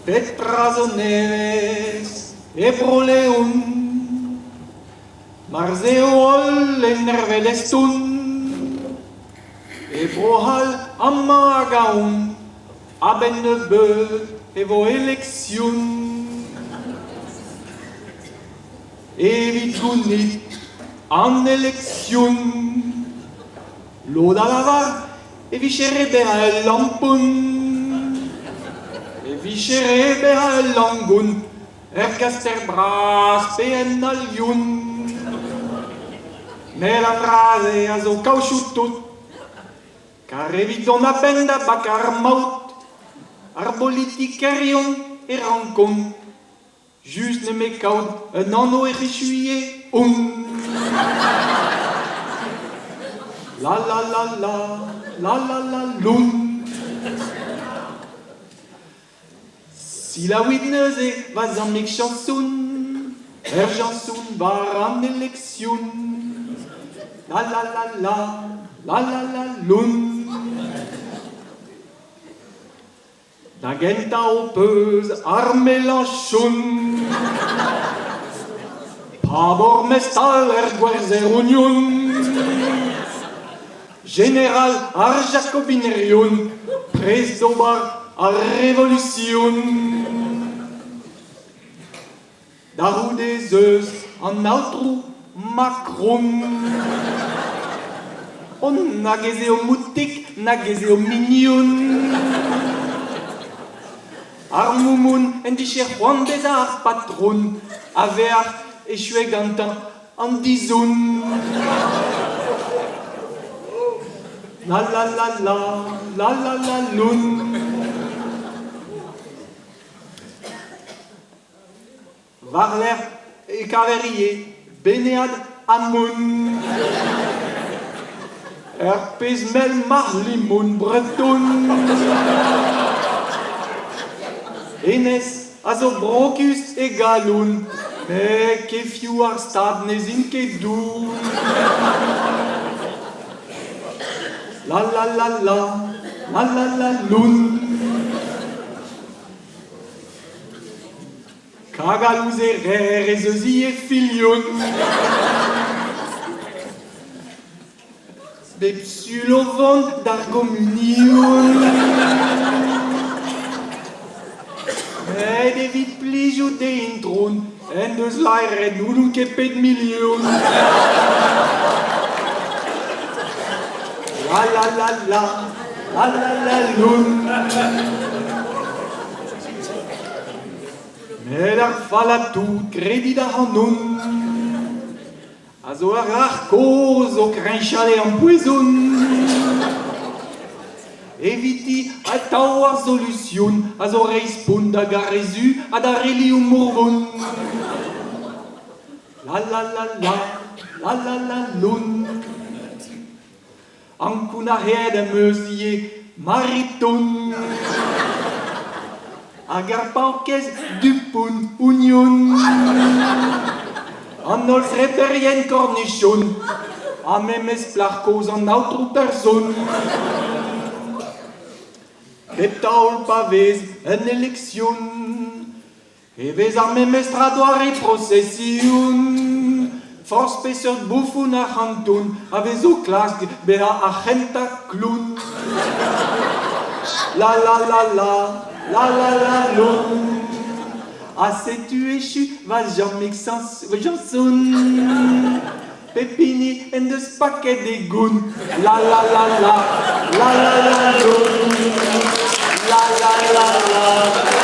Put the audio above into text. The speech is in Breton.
Petra zo nevez e Bro-Leon? Mar 'z eo holl enervet eston E Bro-C'hall amañ hag ahont A-benn nebeut e vo eleksion. Evit gounit an eleksion Lod a lavar e vije ret bezañ ul lampon E vije ret bezañ ul langon Er gaster bras pe en Alioun. Met an dra-se a zo kaochoù tout. Kar evit dont a-benn da bakañ ar maout, ar bolitikerion e rankont just nemet kaout un anv ec'h echuie on. La la la la, la la la loun. Selaouit neuze va zammig chañson, ur chañson war an eleksion. La la la la, la la la loun. Da gentañ ho peus ar Mélenchon. Pabor mestal er gwerzher ognon. Jeneral ar Jakobinerion, prest d'ober ar revolusion. Da c'houde ez eus an aotrou Macron. Oh, nag ez eo moutik, nag ez eo mignon. Ar moumoun en dije c'hoant bezañ ar patron, a-vec'h echuet gantañ An dizon. La la la la, la la la loun. War-lerc'h e kaver ivez Benead ha Moun. Ur pezh mell marlimon breton. Hennezh a zo brokus e galon, met kefioù ar stad ne'z int ket doun. La la la la, la la la loun. Kagal ouzh e rer ez eus ivez filion. Bep sul o vont d'ar gomunion. Met evit plijout d'e intron en deus laeret n'ouzon ket pet milion. La la la la, la la la loun. Met ar fallañ tout, kredit ac'hanon. A zo ur rac'h kozh o kreñchal e ampoezon. Eviti atav ar solusion a zo reiñ spont da Garezu ha da Relioù Morvon. La la la la, la la la loun. Ankounac'haet em eus ivez Mariton. Hag ar paourkaezh Dupont Ougnon. An holl freterien kornichon ha memes plac'h kozh an aotrou person. Bep taol pa vez un eleksion E vez ar memes tra doare prosesion. Forzh peseurt boufoun ar c'hanton a vez o klask bezañ ar c'hentañ kloun. La la la la, la la la loun. Ha setu echu va zammig chañson. Pep hini en deus paket e goun. La la la la, la la la loun. La la la la.